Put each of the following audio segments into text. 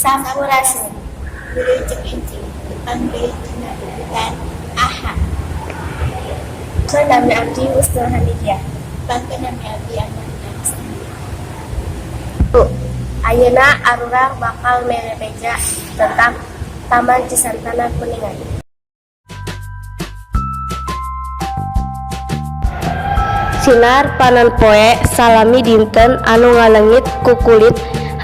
Sampurasun. Wilujeng enjing. Tepang deui dina urutan Aha. Ke nami abdi Husnul Hamidiyah. Tepangkeun, nami abdi Amalina Muslim. Ayeuna arurang bakal mere beja tentang Taman Cisantana Kuningan. Sinar panon poe salami dinten anu ngalengit ku kulit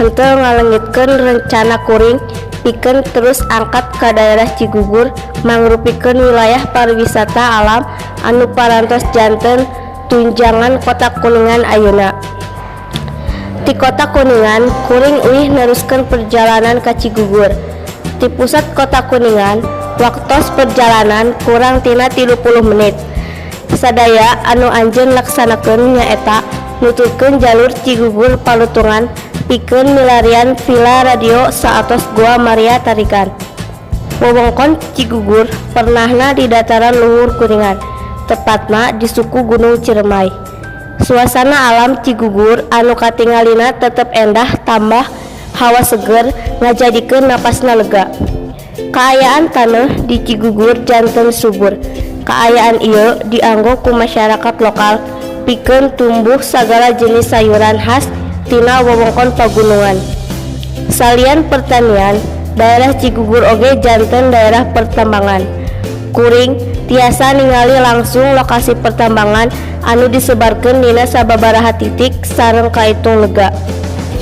henteu ngalengitkeun rencana kuring pikeun terus angkat ka daerah Cigugur, mangrupikeun wilayah pariwisata alam anu parantos janten tunjangan Kota Kuningan ayeuna. Ti Kota Kuningan, kuring uih neruskeun perjalanan ka Cigugur. Ti pusat Kota Kuningan, waktos perjalanan kurang tina 30 menit. Sadaya anu anjeun laksanakeun nyaeta nuturkeun jalur Cigugur Palutungan pikeun milarian villa radio saatos Goa Maria Tarigan. Wewengkon Cigugur pernahna di dataran luhur Kuningan, tepatna di suku Gunung Ciremai. Suasana alam Cigugur anu katingalina tetep endah tambah hawa seger ngajadikeun napasna lega. Kaayaan taneuh di Cigugur janten subur. Kaayaan ieu dianggo ku masyarakat lokal pikeun tumbuh sagala jenis sayuran khas tina wewengkon pagunungan. Salian pertanian, daerah Cigugur oge janten daerah pertambangan. Kuring tiasa ningali langsung lokasi pertambangan anu disebarkeun dina sababaraha titik sareng kaitung lega.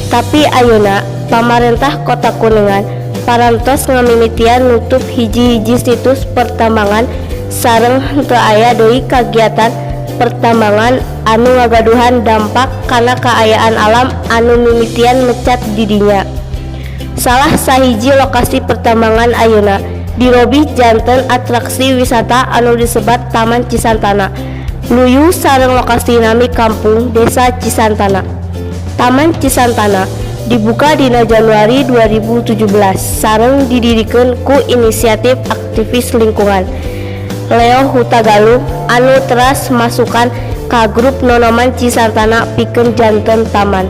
Tapi ayeuna pamarentah Kota Kuningan parantos ngamimitian nutup hiji-hiji situs pertambangan sareng henteu aya deui kagiatan pertambangan anu ngagaduhan dampak kana kaayaan alam anu mimitian mecat di dinya. Salah sahiji lokasi pertambangan ayeuna dirobih janten atraksi wisata anu disebat Taman Cisantana, luyu sareng lokasi nami kampung Desa Cisantana. Taman Cisantana dibuka dina Januari 2017 sareng didirikeun ku inisiatif aktivis lingkungan Leo Hutagalung anu teras masukan ka grup Nonoman Cisantana pikeun janten taman.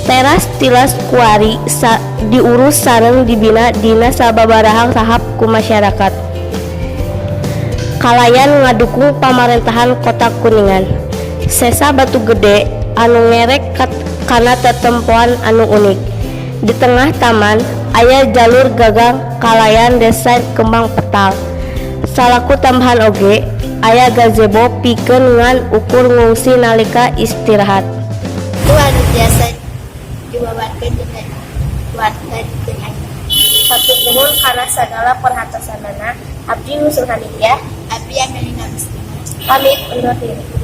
Teras tilas kuari diurus sareng dibina dina sababaraha tahap ku masyarakat kalayan ngadukung pamarentahan Kota Kuningan. Sesa batu gede anu ngerek kana tetempoan anu unik. Di tengah taman aya jalur gagang kalayan desain kembang petal. Salaku tambahan oge aya gazebo pikeun ngan ukur ngungsi nalika istirahat. Itu anu biasa diwawarkeun dina warta dinten ayeuna. Hatur nuhun kana sagala perhatosanana. Abdi Husnul Hamidiyah. Abdi Amelina Muslimah. Pamit undur diri.